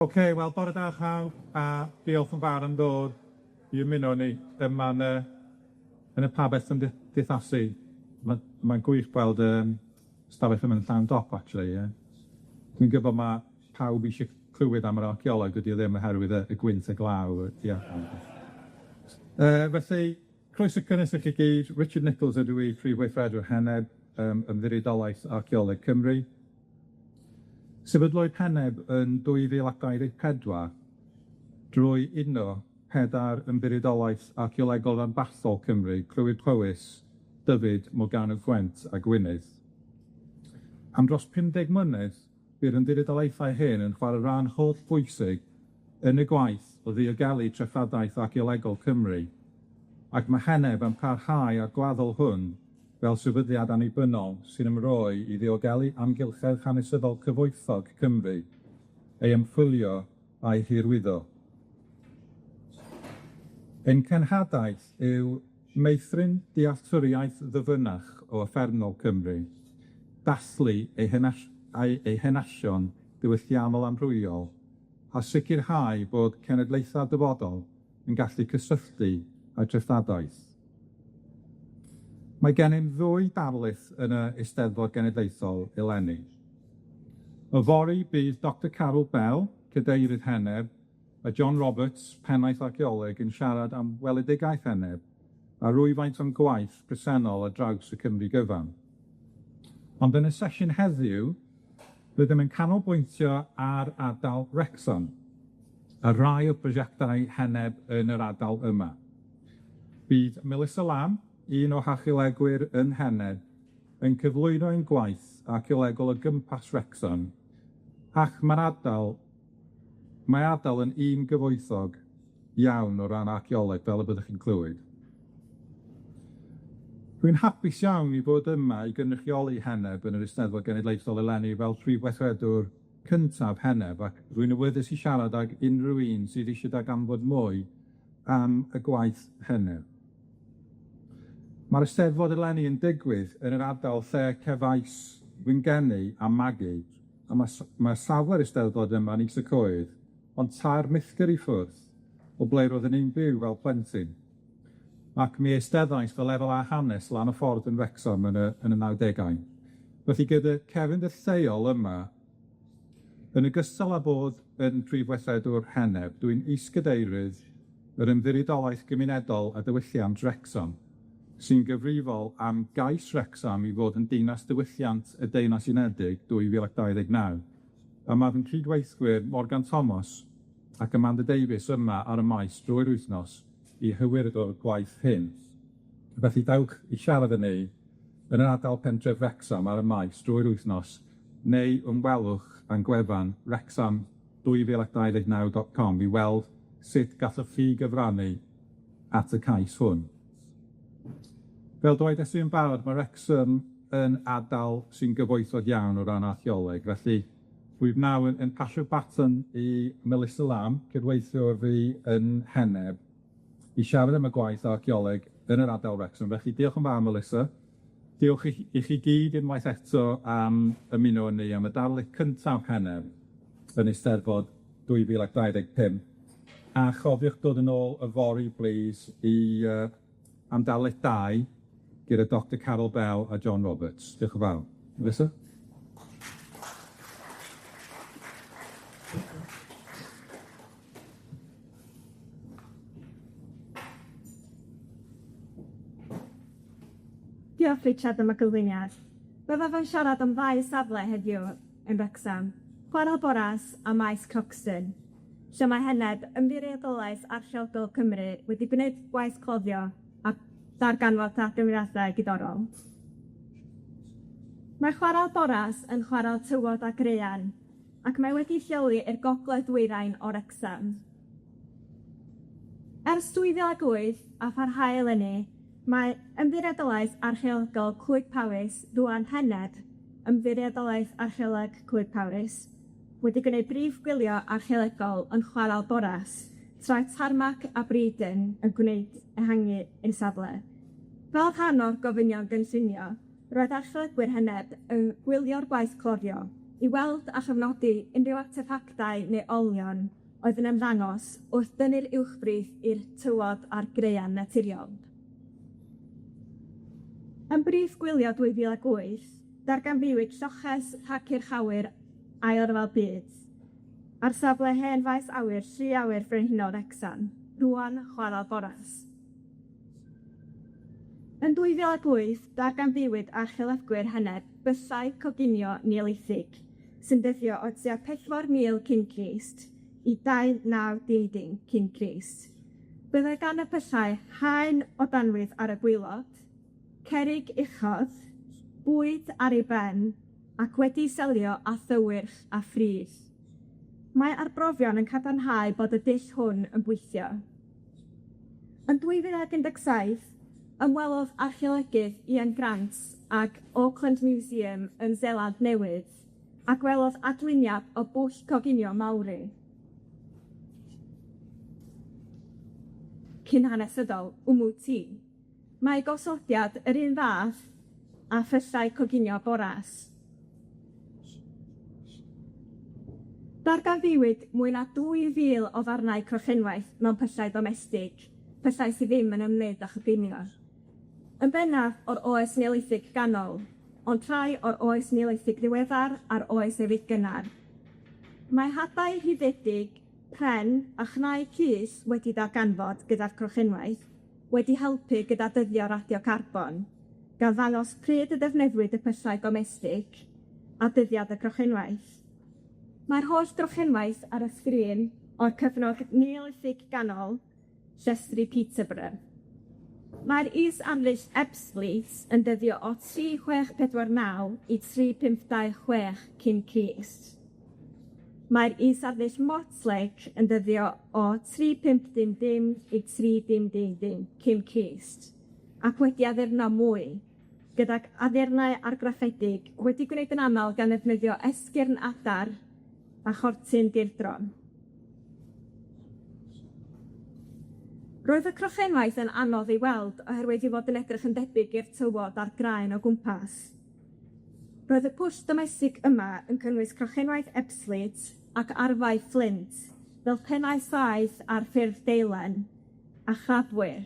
Ocê, wel, bore da pawb, a diolch yn fawr am ddod i ymuno â ni yma yn y yn y pabell gymdeithasu. Ma' mae'n gwych gweld yym stafell yma'n llawn dop, actually, ie. Dwi'n gwybod ma' pawb isie clywed am yr archeoleg, dydi o ddim oherwydd y y gwynt y glaw yy tu allan. Felly, croeso cynnes i chi gyd, Richard Nicholls ydw i, Prif Weithredwr Heneb, Ymddiriedolaeth Archeoleg Cymru. Sefydlwyd Heneb yn 2024 drwy uno pedair ymddiriedolaeth archeolegol ranbarthol Cymru, Clwyd Powys, Dyfed, Morgannwg Gwent a Gwynedd. Am dros 50 mlynedd, bu'r ymddiriedolaethau hyn yn chwarae rhan hollbwysig yn y gwaith o ddiogelu treftadaeth archeolegol Cymru, ac ma' Heneb yn parhau â'r gwaddol hwn fel sefydliad annibynnol sy'n ymroi i ddiogelu amgylchedd hanesyddol cyfoethog Cymru, ei ymchwilio a'i hyrwyddo. Ein cenhadaeth yw meithrin dealltwriaeth ddyfynach o uffernol Cymru, dathlu ei henas- ei ei henasion diwylliannol amrywiol, a sicrhau bod cenedlaethau'r dyfodol yn gallu cysylltu â treftadaeth. Mae gennym ddwy darlith yn y Eisteddfod Genedlaethol eleni. Yfory bydd Doctor Carol Bell, Cadeirydd Heneb, a John Roberts, Pennaeth Archeoleg, yn siarad am weledigaeth Heneb a rwyfaint o'n gwaith presennol ar draws y Cymru gyfan. Ond yn y sesiwn heddiw, rydym yn canolbwyntio ar ardal Wrecsam, a rai o brosiectau Heneb yn yr ardal yma. Bydd Melissa Lamb, un o harcheolegwyr yn Heneb, yn cyflwyno ein gwaith archeolegol o gwmpas Wrecsam, ac ma'r ardal, mae ardal yn un gyfoethog iawn o ran archeoleg, fel y byddwch chi'n clywed. Dwi'n hapus iawn i fod yma i gynrychioli Heneb yn yr Eisteddfod Genedlaethol eleni fel prif weithredwr cyntaf Heneb, ac rwy'n awyddus i siarad ag unrhyw un sydd eisiau darganfod mwy am y gwaith Heneb. Ma'r Eisteddfod eleni yn digwydd yn yr ardal lle cefais fy ngeni a magu, a ma' ma' safle'r Eisteddfod yma yn Is y Coed, ond tair milltir i ffwrdd o ble roeddwn i'n byw fel plentyn. Ac mi eisteddais fy lefel A hanes lan y ffordd yn Wrecsam yn y yn y nawdegau. Felly gyda cefndir lleol yma, yn ogystal â bod yn prif weithredwr Heneb, dwi'n is-gadeirydd yr Ymddiriedolaeth Gymunedol a Diwylliant Wrecsam, sy'n gyfrifol am gais Wrecsam i fod yn Dinas Diwylliant y Deyrnas Unedig 2029. A ma' fy nghydweithwyr Morgan Thomas ac Amanda Davies yma ar y maes drwy'r wythnos i hyrwyddo'r gwaith hyn. Felly dewch i siarad â ni yn yr ardal pentref Wrecsam ar y maes drwy'r wythnos, neu ymwelwch â'n gwefan wrecsam 2029 dot com i weld sut gallwch chi gyfrannu at y cais hwn. Fel dywedais i yn barod, ma' Wrecsam yn ardal sy'n gyfoethog iawn o ran archeoleg, felly rwyf nawr yn yn pasio'r baton i Melissa Lamb, cydweithiwr fi yn Heneb, i siarad am y gwaith archeoleg yn yr ardal Wrecsam. Felly diolch yn fawr, Melissa. Diolch i i chi gyd unwaith eto am ymuno â ni am y darlith cyntaf Heneb yn Eisteddfod 2025. A chofiwch dod yn ôl yfory, plîs, i yy am darlith dau gyda Doctor Carol Bell a John Roberts. Diolch yn fawr. Melissa? Diolch Richard am y gyflwyniad. Byddaf yn siarad am ddau safle heddiw yn Wrecsam, Chwarel Boras a Maes Croxton, lle mae Heneb Ymddiriedolaeth Archeolegol Cymru wedi gwneud gwaith cloddio a darganfod darganfyddiadau diddorol. Mae Chwarel Boras yn chwarel tywod a graean, ac mae wedi lleoli i'r gogledd-ddwyrain o Wrecsam. Ers 2008 a pharhau eleni, mae Ymddiriedolaeth Archeolegol Clwyd Powys rŵan Heneb, Ymddiriedolaeth Archeoleg Clwyd Powys, wedi gwneud brif gwylio archeolegol yn Chwarel Boras, tra Tarmac a Breedon yn gwneud ehangu eu safle. Fel rhan o'r gofynion gynllunio, roedd archeolegwyr Heneb yn gwylio'r gwaith cloddio. i weld a chofnodi unrhyw arteffactau neu olion oedd yn ymddangos wrth dynnu'r uwchbrith i'r tywod a'r graean naturiol. Yn brif gwylio 2008, darganfuwyd lloches rhag awyr Ail Ryfel Byd ar safle hen faes awyr Llu Awyr Frenhinol Wrecsam, rŵan Chwarel Boras. Yn 2008, darganfuwyd archeolegwyr heneb byllau coginio Neolithig, sy'n dyddio o tua 4,000 cyn Crist i 2900 cyn Crist. Byddai gan y pyllau haen o danwydd ar y gwaelod, cerrig uchod, bwyd ar ei ben, ac wedi selio â thywyrch a phridd. Mae arbrofion yn cadarnhau bod y dull hwn yn gweithio. Yn 2017, ymwelodd archeolegydd Ian Grant ag Auckland Museum yn Seland Newydd a gwelodd adluniad o bwll coginio Maori. Cynhanesyddol, Umuti. Mae gosodiad yr un fath â phyllau coginio Boras. Darganfuwyd mwy na 2,000 o ddarnau crochenwaith mewn pyllau domestig, pyllau sy ddim yn ymwneud â choginio. Yn bennaf o'r oes Neolithig ganol, ond rhai o'r oes Neolithig ddiweddar a'r oes efydd gynnar. Mae hadau rhifedig, pren a chnau cys wedi darganfod gyda'r crochenwaith wedi helpu gyda dyddio radiocarbon, gan ddangos pryd y defnyddiwyd y pyllau domestig a dyddiad y crochenwaith. Mae'r holl drochenwaith ar y sgrin o'r cyfnod Neolithig ganol, llestri Peterborough. Mae'r is-arddull Ebbsfleet yn dyddio o 3649 i 3526 cyn Crist. Mae'r is-arddull Mortlake yn dyddio o 3500 i 3000 cyn Crist, ac wedi addurno mwy, gydag addurnau argraffedig wedi gwneud yn amal gan ddefnyddio esgyrn adar a chortyn dirdron. Roedd y crochenwaith yn anodd ei weld oherwydd ei fod yn edrych yn debyg i'r tywod a'r graen o gwmpas. Roedd y pwll domestig yma yn cynnwys crochenwaith Ebbsfleet ac arfau Flint, fel pennau saeth ar ffurf deilen, a chraddwyr.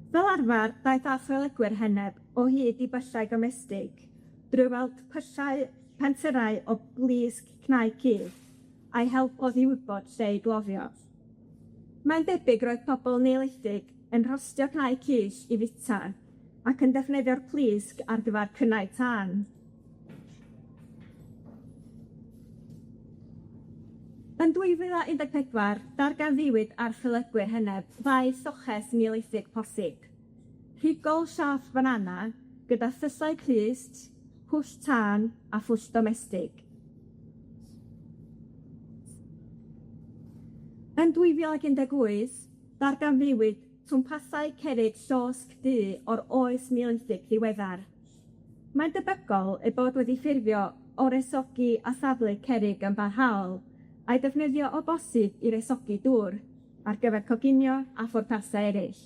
Fel arfer, daeth archeolegwyr heneb o hyd i byllau domestig drwy weld pyllau pentyrrau o blisg cnau cudd, a'i helpodd i wybod lle i gloddio. Mae'n debyg roedd pobl Neolithig yn rhostio cnau cyll i fita ac yn defnyddio'r plisg ar gyfer cynnau tân. Yn 2014, darganfuwyd archeolegwyr heneb ddau lloches Neolithig posib. Rhigol siâp banana gyda thyllau clust, pwll tân a phwll domestig. Yn 2018, darganfuwyd twmpathau cerrig llosg du o'r oes Neolithig ddiweddar. Mae'n debygol eu bod wedi ffurfio o resogi a thaflu cerrig yn barhaol, a'i defnyddio o bosib i resogi dŵr ar gyfer coginio a phwrpasau eraill.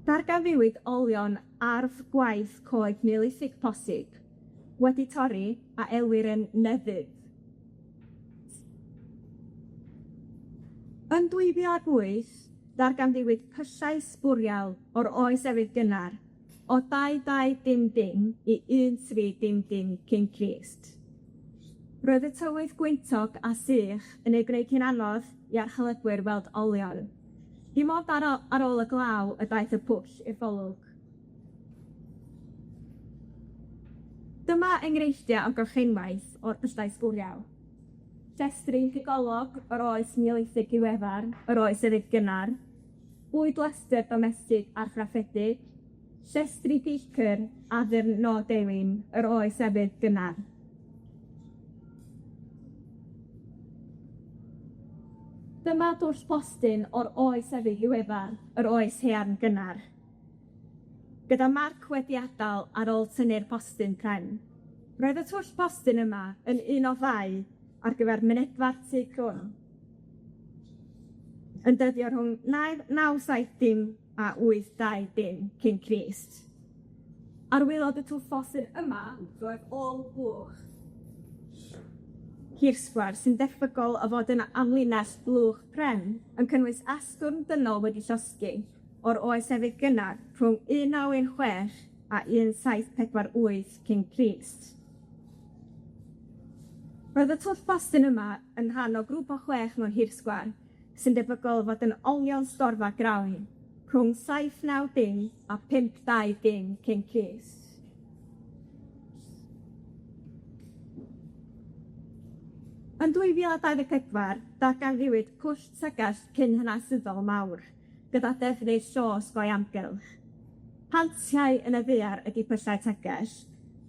Darganfuwyd olion arf gwaith coed Neolithig posib, wedi torri a elwir yn neddf. Yn 2008, darganfuwyd pyllau sbwriel o'r oes efydd gynnar, o 2200 i 1300 cyn Crist. Roedd y tywydd gwyntog a sych yn ei gwneud hi'n anodd i archeolegwyr weld olion. Dim ond ar o- ar ôl y glaw y daeth y pwll i'r golwg. Dyma enghreifftiau o gochenwaith o'r pyllau sbwriel. Llestri rhigolog o'r oes Neolithig diweddar, yr oes efydd gynnar, bwyd lestr domestig argraffedig, llestri beicr, addurn nod ewin, yr oes efydd gynnar. Dyma dwll postyn o'r oes efydd ddiweddar, yr oes haearn gynnar. Gyda Marc wedi adael ar ôl tynnu'r postyn pren. Roedd y twll postyn yma yn un o ddau ar gyfer mynedfa'r tŷ crwn. Yn dyddio rhwng 970 a 820 cyn Crist. Ar waelod y twll postyn yma, roedd ôl blwch hirsgwar sy'n debygol o fod yn amlinell blwch pren yn cynnwys asgwrn dynol wedi llosgi o'r oes efydd gynnar rhwng 1916 a 1748 cyn Crist. Roedd y twll postyn yma yn rhan o grŵp o chwech mewn hirsgwar sy'n debygol o fod yn olion storfa grawn rhwng 790 a 520 cyn Crist. Yn 2024, darganfuwyd pwll tegell cyn-hanesyddol mawr, gyda defnydd llosg o'i amgylch. Pantiau yn y ddaear ydi pyllau tegell,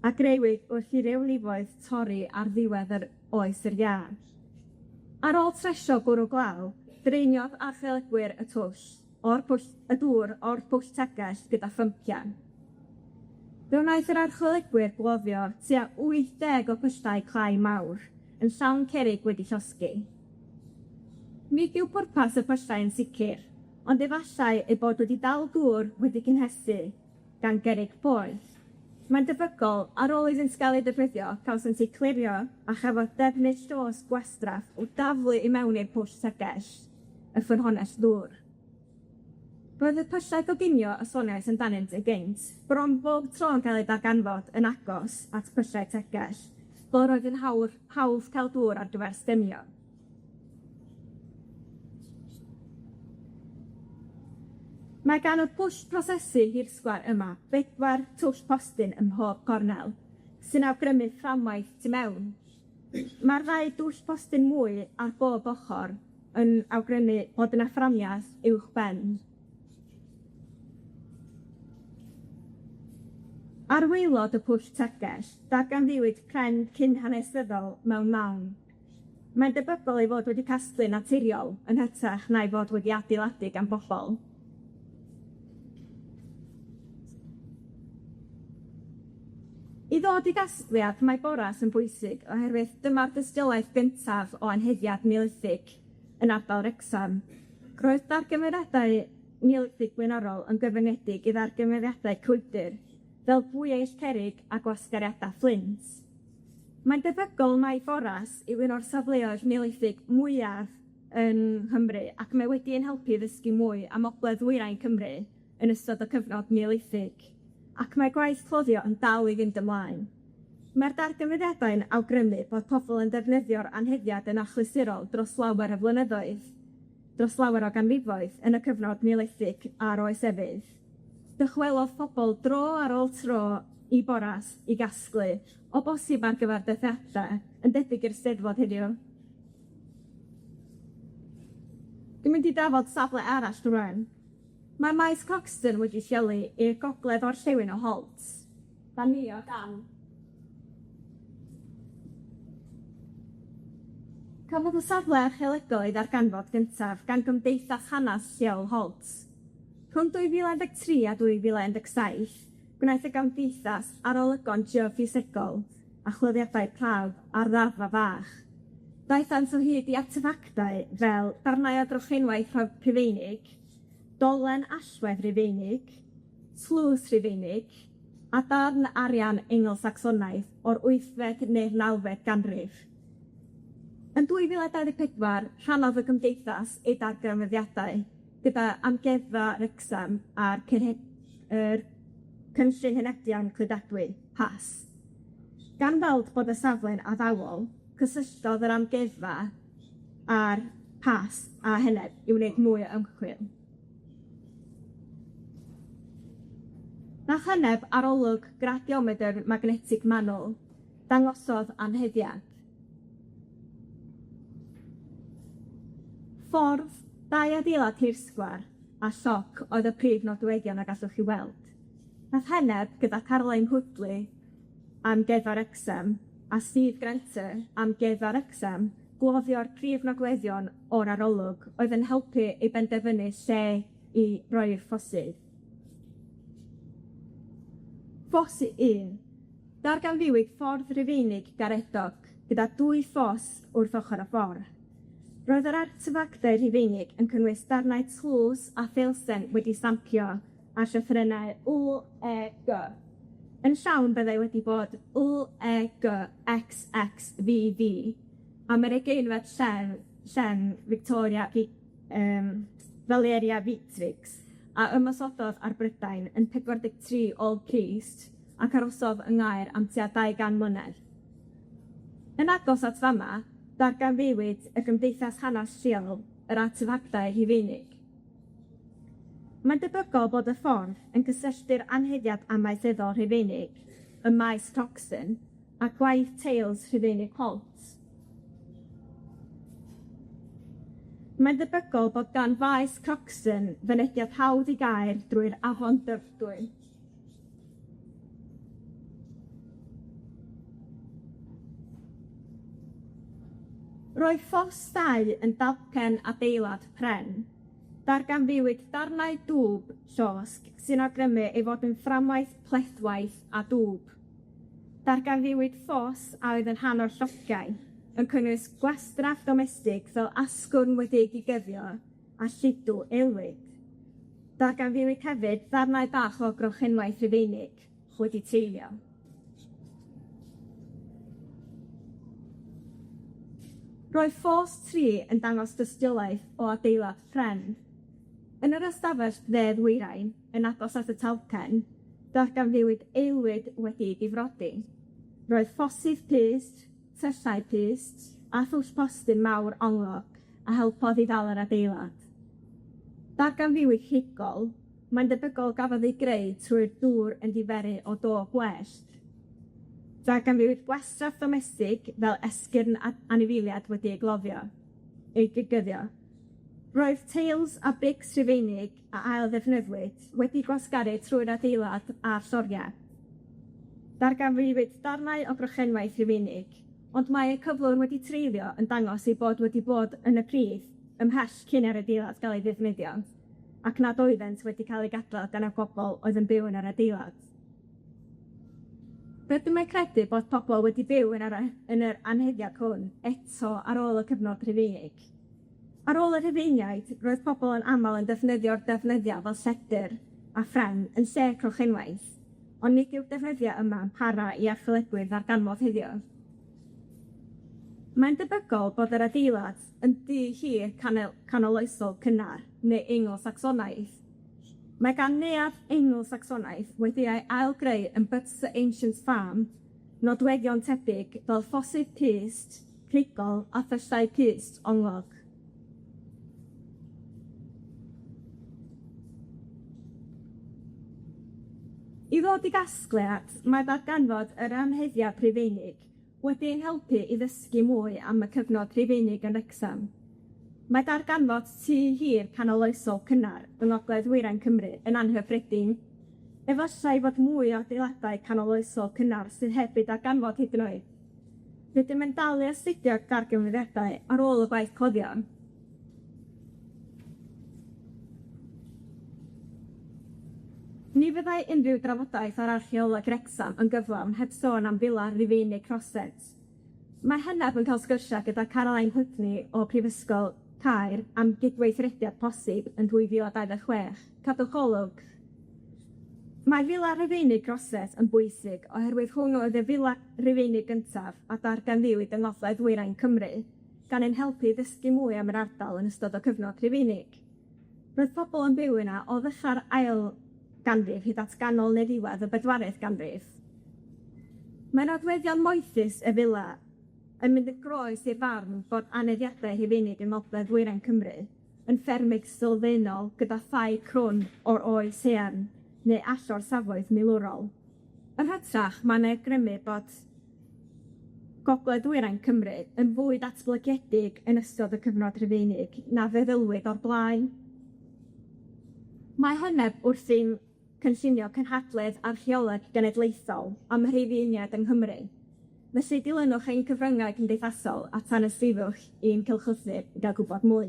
a greuwyd wrth i rewlifoedd torri ar ddiwedd yr Oes yr Iâ. Ar ôl tresio bwrw glaw, dreiniodd archeolegwyr y twll o'r pwll y dŵr o'r pwll tegell gyda phympiau. Fe wnaeth yr archeolegwyr gloddio tua 80 o pyllau clai mawr yn llawn cerrig wedi llosgi. Nid yw pwrpas y pyllau yn sicr, ond efallai eu bod wedi dal dŵr wedi cynhesu gan gerrig poeth. Mae'n debygol, ar ôl iddynt gael eu defnyddio, cawsant eu clirio a chafodd defnydd llosg gwastraff i'w daflu i mewn i'r pwll tegell, y ffynhonnell ddŵr. Roedd y pyllau coginio y soniais amdanynt yn gynt, bron bob tro yn cael eu darganfod yn agos at pyllau tegell, fel roedd yn hawdd hawdd cael dŵr ar gyfer stemio. Mae gan y pwll prosesu hirsgwar yma bedwar twll postyn ym mhob cornel, sy'n awgrymu fframwaith tu mewn. Mae'r ddau dwll postyn mwy ar bob ochor yn awgrymu bod yna fframiaeth uwchben. Ar waelod y pwll tegell, darganfuwyd pren cynhanesyddol mewn mawn. Mae'n debygol ei fod wedi casglu'n naturiol yn hytrach na'i fod wedi adeiladu gan bobol. I ddod i gasgliad, mae Boras yn bwysig oherwydd dyma'r dystiolaeth gyntaf o anheddiad Neolithig yn ardal Wrecsam. Roedd dargyfeiriadau Neolithig blaenorol yn gyfyngedig i ddargyfeiriadau crwydr, fel bwyeill cerrig a gwasgariada fflint. Mae'n debygol mai Boras yw un o'r safleoedd Neolithig mwyaf yn Nghymru, ac mae wedi ein helpu i ddysgu mwy am ogledd ddwyrain Cymru yn ystod y cyfnod Neolithig, ac mae gwaith cloddio yn dal i fynd ymlaen. Mae'r darganfyddiadau'n awgrymu bod pobl yn defnyddio'r anheddiad yn achlysurol dros lawer o flynyddoedd, dros lawer o ganrifoedd yn y cyfnod Neolithig a'r Oes Efydd. Dychwelodd pobl dro ar ôl tro i Boras i gasglu, o bosib ar gyfer dathliadau, yn debyg i'r Steddfod heddiw. Dwi'n mynd i drafod safle arall rŵan. Mae maes Croxton wedi lleoli i'r gogledd orllewin o Holt. 'Dan ni o dan Cafodd y safle archeolegol ei ddarganfod gyntaf gan Gymdeithas Hanes Lleol Holt. Rhwng 2013 a 2017, gwnaeth y Gymdeithas arolygon geoffisegol a chloddiadau prawf ar raddfa fach. Daethant o hyd i arteffactau fel darnau o drochenwaith Rhufeinig, dolen allwedd Rufeinig, tlws Rhufeinig, a darn arian Eingl-Sacsonaidd o'r wythfed neu'r nawfed ganrif. Yn 2024, rhannodd y Gymdeithas ei darganfyddiadau gyda Amgueddfa Wrecsam a'r cynhe- yr Cynllun Hynedion Cludadwy, PAS. Gan weld bod y safle'n addawol, cysylltodd yr amgueddfa a'r PAS a Heneb i wneud mwy o ymchwil. Nath Heneb arolwg gradiometr magnetig manwl, dangosodd anheddiad. Ffordd, dau adeilad hirsgwar a lloc oedd y prif nodweddion a gallwch chi weld. Nath Heneb, gyda Caroline Hoodley, Amgueddfa Wrecsam, a Steve Grenter, Amgueddfa Wrecsam, gloddio'r prif nodweddion o'r arolwg oedd yn helpu i benderfynu lle i roi'r ffosydd. Ffos un. Darganfuwyd ffordd Rufeinig garedog gyda dwy ffos wrth ochr y ffordd. Roedd yr arteffactau Rhufeinig yn cynnwys darnau tlws a pheilsen wedi stampio â llythrennau L E G. Yn llawn byddai wedi bod L E G X X V V am yr ugeinfed llen llen Victoria fi- yym Valeria Victrix a ymosododd ar Brydain yn 43 ôl Crist ac arosodd yng Nghaer am tua 200 mlynedd. Yn agos at fama, darganfuwyd y Gymdeithas Hanes Lleol, yr arteffactau Rhufeinig. Mae'n debygol bod y ffordd yn cysylltu'r anheddiad amaethyddol Rhufeinig ym maes Croxton a gwaith teils Rhufeinig Holt. Mae'n debygol bod gan faes Croxton fynediad hawdd i Gaer drwy'r Afon Dyfrdwy. Roedd ffos 2 yn dalcen adeilad pren. Darganfuwyd darnau dwb llosg sy'n awgrymu ei fod yn fframwaith plethwaith a dwb. Darganfuwyd ffos a oedd yn rhan o'r lloffiau, yn cynnwys gwastraff domestig fel asgwrn wedi'i gigyddio a lludw aelwyd. Darganfuwyd hefyd ddarnau bach o grochenwaith Rhufeinig wedi treulio. Roedd ffos 3 yn dangos dystiolaeth o adeilad pren. Yn yr ystafell dde-ddwyrain, yn agos at y talcen, darganfuwyd aelwyd wedi'i difrodi. Roedd ffosydd pyst, tyllau pyst, a thwll postyn mawr onglog a helpodd i ddal yr adeilad. Darganfuwyd rhigol, mae'n debygol gafodd ei greu trwy'r dŵr yn diferu o do gwellt. Darganfuwyd gwastraff domestig fel esgyrn anifeiliad wedi ei gloddio, ei gigyddio. Roedd teils a brics Rhufeinig a ail-ddefnyddiwyd wedi gwasgaru trwy'r adeilad a'r lloriau. Darganfuwyd darnau o grochenwaith Rhufeinig, ond mae eu cyflwr wedi treulio yn dangos eu bod wedi bod yn y pridd ymhell cyn i'r adeilad gael ei ddefnyddio, ac nad oeddent wedi cael eu gadael gan y bobl oedd yn byw yn yr adeilad. Rydym yn credu bod pobl wedi byw yn yr yn yr anheddiad hwn eto ar ôl y cyfnod Rhufeinig. Ar ôl y Rhufeiniaid, roedd pobl yn aml yn defnyddio'r defnyddiau fel lledr a phren yn lle crochenwaith, ond nid yw'r defnyddiau yma yn para i archeolegwyr ddarganfod heddiw. Mae'n debygol bod yr adeilad yn dŷ hir canol canoloesol cynnar neu Eingl-Sacsonaidd. Mae gan neuadd Eingl-Sacsonaidd wedi ei ail-greu yn Butser Ancient Farm nodweddion tebyg fel ffosydd pyst, rhigol a thyllau pyst onglog. I ddod i gasgliad, mae darganfod yr anheddiad Rhufeinig wedi ein helpu i ddysgu mwy am y cyfnod Rhufeinig yn Wrecsam. Mae darganfod tŷ hir canoloesol cynnar yng Ngogledd Ddwyrain Cymru yn anghyffredin. Efallai fod mwy o adeiladau canoloesol cynnar sydd heb eu darganfod hyd yn oed. Rydym yn dal i astudio darganfyddiadau ar ôl y gwaith cloddio. Ni fyddai unrhyw drafodaeth ar archeoleg Wrecsam yn gyflawn heb sôn am fila Rufeinig Crosets. Mae Heneb yn cael sgyrsiau gyda Caroline Putney o Prifysgol Caer am gydweithrediad posib yn 2026. Cadwch olwg. Mae Fila Rufeinig Crosets yn bwysig oherwydd hwn oedd y fila Rufeinig gyntaf a darganfuwyd yng Ngogledd Ddwyrain Cymru, gan ein helpu i ddysgu mwy am yr ardal yn ystod y cyfnod Rhufeinig. Roedd pobl yn byw yna o ddechrau'r ail ganrif hyd at ganol neu ddiwedd y bedwaredd ganrif. Mae nodweddion moethus y fila yn mynd yn groes i'r farn bod aneddiadau Rhufeinig yng Ngogledd Ddwyrain Cymru yn ffermydd sylfaenol gyda thai crwn o'r oes haearn neu allor safoedd milwrol. Yn hytrach, mae'n awgrymu bod Gogledd Ddwyrain Cymru yn fwy datblygiedig yn ystod y cyfnod Rhufeinig na feddylwyd o'r blaen. Mae Heneb wrthi'n cynllunio cynhadledd archeoleg genedlaethol am Rhufeiniaid yng Nghymru. Felly dilynwch ein cyfryngau cymdeithasol a tanysgrifiwch i'n cylchlythyr i gael gwybod mwy.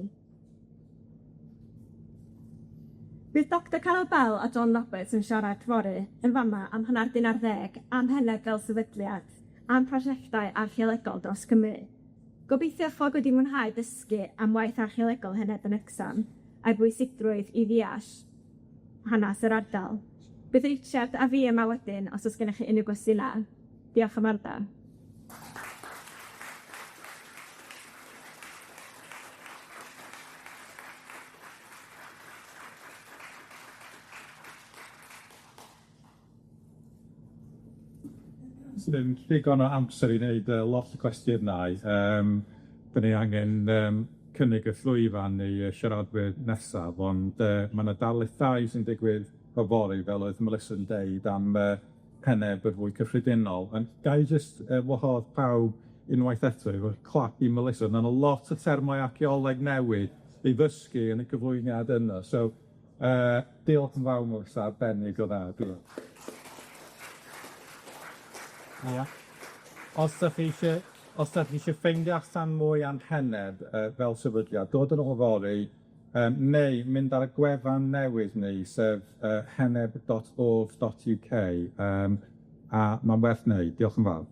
Bydd Doctor Carol Bell a John Roberts yn siarad fory yn fama am hanner 'di 11 am Heneb fel sefydliad, a'n prosiectau archeolegol dros Cymru. Gobeithio eich fod wedi mwynhau dysgu am waith archeolegol Heneb yn Wrecsam a'i bwysigrwydd i ddeall hanas yr ardal. Bydd Richard a fi yma wedyn os o's gennych chi unryw gwestiyna. Diolch am wrando. Sdim digon o amser i wneud yy lot o cwestiynau, yym 'dan ni angen yym cynnig y llwyfan i y siaradwyr nesaf, ond yy ma' 'na darlithoedd sy'n digwydd yfory, fel oedd Melissa'n deud, am yy heneb yn fwy cyffredinol, ond ga i jyst yy wahodd pawb unwaith eto i roi clap i Melissa, ma' 'na lot o termau archeoleg newydd i ddysgu yn y cyflwyniad yna, so yy diolch yn fawr Melissa, arbennig o dda, diolch. Ia. Os 'dach chi isie, os 'dach chi isie ffeindio allan mwy am Heneb yy fel sefydliad, dod yn ôl fory, yym neu mynd ar y gwefan newydd ni, sef yy heneb dot org dot uk, yym a ma'n werth wneud. Diolch yn fawr.